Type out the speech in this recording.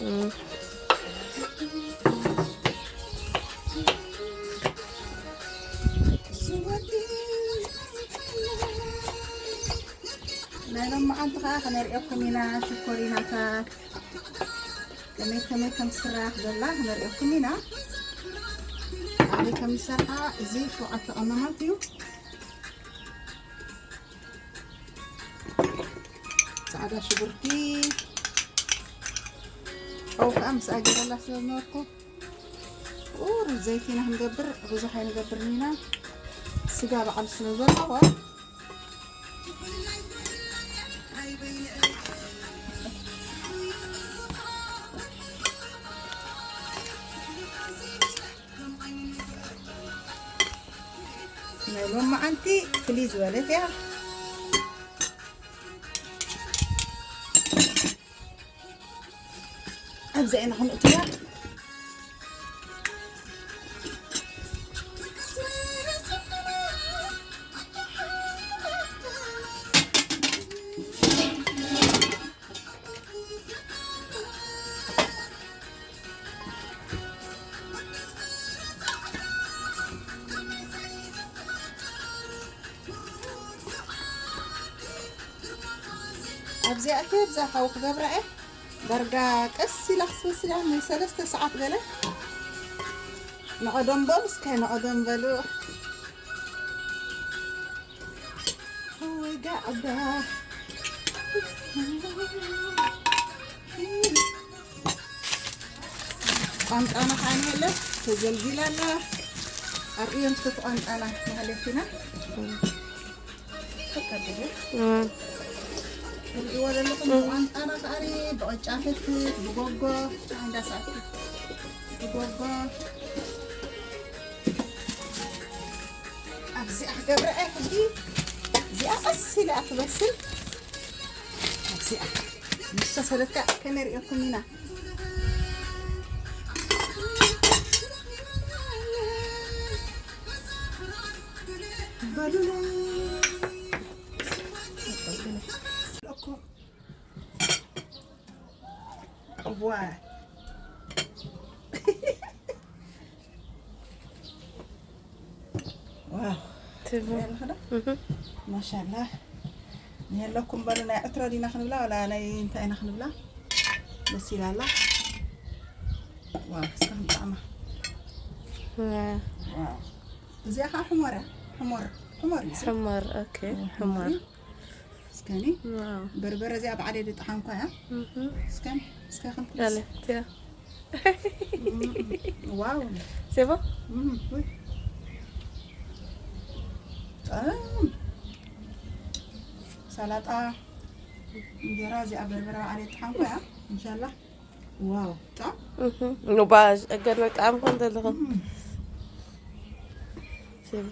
እም። ናይ ሎማዓንቲ ኸዓ ከነርእየኩም ኢና ሽኮሪናታት። ከመይ ከመይ ከም ዝስራሕ ዘላ ከነርእየኩም ኢና። ኣበይ ከም ዝሰርሓ እዚ ሸውዓተ ቀመማት እዩ። ጻዕዳ ሽጉርቲ፣ ጨው ከዓ ምስኣ ገይረላ ስለ ዝነበርኩ ቁሩብ ዘይቲ ኢና ክንገብር፣ ብዙሕ ኣይንገብርን ኢና። ስጋ በዓል ስለ ዘለዎ ናይ ሎማዓንቲ ፍልይ ዝበለት እያ። ኣብዛ ኢና ክንእትዋ። ኣብዚኣ እተ ኣብዛ ሓዊ ክገብራ እየ። ዳርጋ ቀስ ኢላ ክትበስል እያ፣ ንሰለስተ ሰዓት ገለ። ንቐደም በሉ እስከ፣ ንቐደም በሉ። ወይ ጋዕዳ። ቋንጣና ኸዓ የለ ተዘልዚላ ኣላ። ኣርእዮም እስከ ቋንጣና ማለት ኢና። ፈቀድሉ። እም። ትርእይዎ ዘለኹም ቋንጣና ኸዓ ብቐጫ ፍትፍት፣ ብጎጎ፣ እንዳሳት ብጎጎ። ኣብዚኣ ክገብራ እየ ሕጂ። እዚኣ ቀስ ኢላ እያ ትበስል። ኣብዚኣ ምስ በሰለት ከነርእየኩም ኢና። በሉለይ። እዋ። ዋው። ትቡ። ያለ ኸዳ? እህ። ማሻላ። ንየለኩም በሉ፣ ናይ ዕትሮ ዲና ክንብላ፣ ወላ ናይ እንታይ ኢና ክንብላ? ደስ ኢላላ። ዋው፣ እስከ ክንጣዕማ። ዋው። ዋው። እዚኣ ኸዓ ሕሞር እያ። ሕሞር፣ ሕሞር እዩ። ሕሞር፣ ኦኬ፣ ሕሞር። ሕሞር። እስከኒ። ዋው። በርበረ እዚኣ ብዓደይ ድጥሓንኳ እያ። እህ። እስከን፣ እስከ ክንኩስ። ያለ፣ ትያ። እም፣ ዋው። ሴባ? እም፣ ውይ። ጥዕም። ሰላጣ፣ እንጀራ እዚኣ በርበረ ብዓደይ ጥሓንኳ እያ። እንሻላ። ዋው፣ ጥዕም። እህ። ኑባ፣ እገድ በጣም ኮን ዘለኹም። እም። ሴባ።